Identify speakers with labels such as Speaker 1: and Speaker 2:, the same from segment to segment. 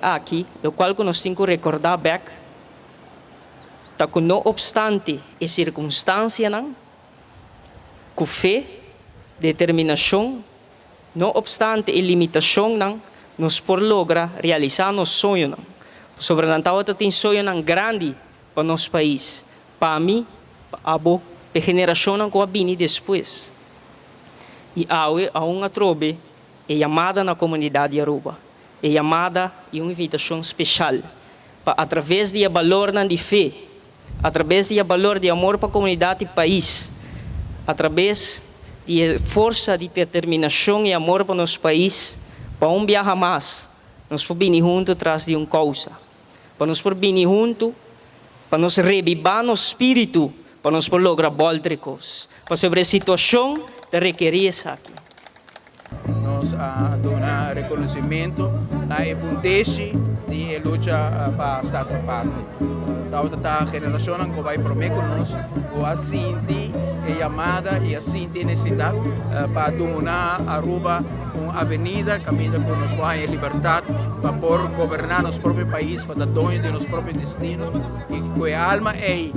Speaker 1: Aki, locual cu nos tin cu recorda bek, ta cu no obstante e circunstancianan, cu fe, determinacion, no obstante e limitacionnan, nos por logra realisa nos soñonan. Pasobra nan tawata tin soñonan grandi pa nos pais, pa mi, pa abo, p'e generacionnan cu a bini despues. Y awe aun atrobe e yamada na comunidad di Aruba. E yamada i un invitashon speshal pa atraves di e balornan di fe, atrabes di e balor di amor pa komunidat i pais, atrabes di e forsa di determinashon i amor pa nos pais, pa un biaha mas nos por bini huntu tras di un kousa, pa nos por bini huntu pa nos rebibá nos spiritu pa nos por logra bòlter e kos, pasobra e situashon ta rekerí esaki.
Speaker 2: Nos a duna reconocimento na e fundeshi di e lucha pa Staatsaparte. Tabata ta generacionnan cu bai prome cu nos cu a sinti e yamada y a sinti e necesidad pa duna Aruba un avenida caminda cu nos por haña libertad pa por goberna nos propio pais, pa ta doño di nos propio destino y cu e alma ey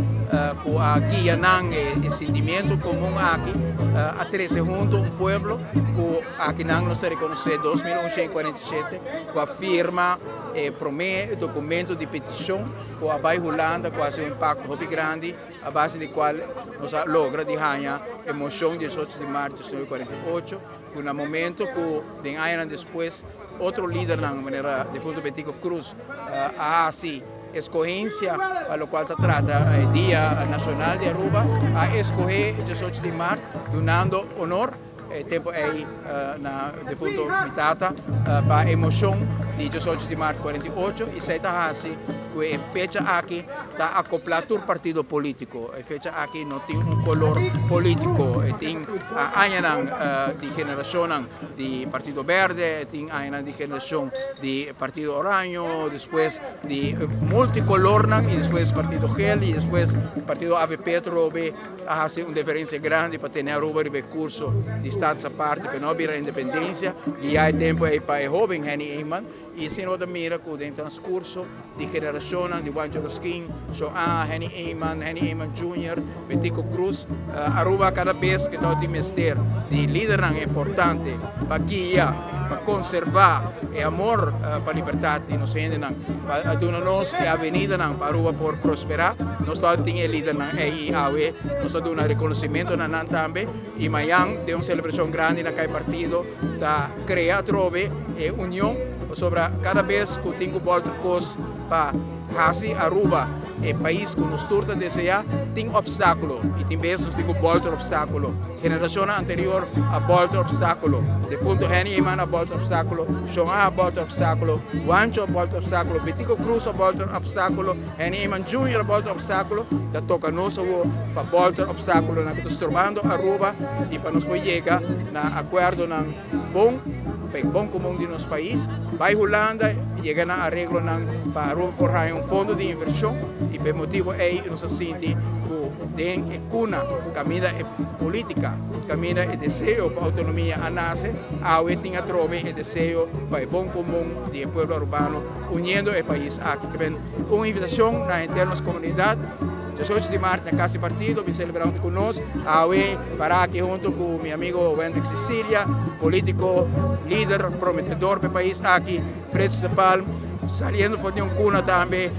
Speaker 2: cu a guia nan e sentimiento comun aki a trece hunto un pueblo cu akinan nos ta reconoce 2147 cu a firma e prome documento di peticion cu a bay Hulanda cu a haci un impacto hopi grandi a base di cual nos a logra di haña e mocion 18 di maart 1948 cu na momento cu den añanan despues otro lidernan manera difunto Betico Croes a haci escogencia pa locual ta trata e Dia Nacional di Aruba, a escoge e 18 di maart dunando honor e tempo ey na difunto mi tata pa e mocion di 18 di maart 48 y esey ta haci cu e fecha aki ta acopla tur partido politico. E fecha aki no tin un color politico, e tin añanan di generacionnan di Partido Berde, e tin añanan di generacion di Partido Oraño, despues di multicolornan y despues Partido Gel y despues Partido avp atrobe a haci un diferencia grandi pa tene Aruba riba e curso di Staats Aparte pa no a bira independencia, guia e tempo ey pa e hoben Henny Eman y asina bo ta mira cu den transcurso di generacionnan di Juancho Rosquin, Shoa, Henny Eman, Henny Eman Junior, Betico Croes, Aruba cada bes cu tabatin mester di lidernan importante pa guia, pa conserva e amor pa libertad di nos hendenan, pa duna nos e avenidanan pa Aruba por prospera, nos tabatin e lidernan ey y awe nos ta duna reconocimento na nan tambe y mañan den un celebracion grandi na Cay Partido ta crea atrobe e union pasobra cada bes cu tin cu bolter cos pa haci Aruba e pais cu nos tur ta desea, tin obstaculo y tin bes nos tin cu bolter obstaculo. Generacionnan anterior a bolter obstaculo, defunto Henny Eman a bolter obstaculo, Shon A a bolter obstaculo, Juancho a bolter obstaculo, Betico Croes a bolter obstaculo, Henny Eman Junior a bolter obstaculo, ta toca nos awor pa bolter obstaculonan cu ta strobando Aruba y pa nos por yega na acuerdonan bon pa e bon comun di nos pais. Bay Hulanda yega na areglonan pa Aruba por haña un fondo di inversion y pa e motibo ey nos a sinti cu den e cuna caminda e politica, caminda e deseo pa autonomia a nace, awe tin atrobe e deseo pa e bon comun di e pueblo Arubano uniendo e pais aki. Ta ben un invitacion na henter nos comunidad. 18 di maart na Cas di Partido bin celebra hunto cu nos. Awe para aki hunto cu mi amigo Wendrick Cecilia, politico, lider, prometedor pa e pais aki, Frits de Palm, saliendo for di un cuna tambe,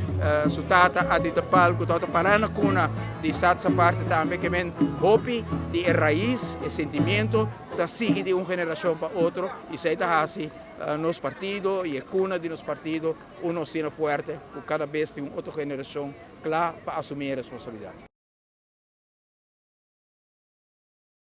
Speaker 2: su tata Adri de Palm cu tabata para na cuna di Staats Aparte tambe, ke men hopi di e rais, e sentimiento ta sigui di un generacion pa otro y esey ta haci nos partido y e cuna di nos partido uno asina fuerte cu cada bes tin un otro generacion kla pa asumí e responsabilidat.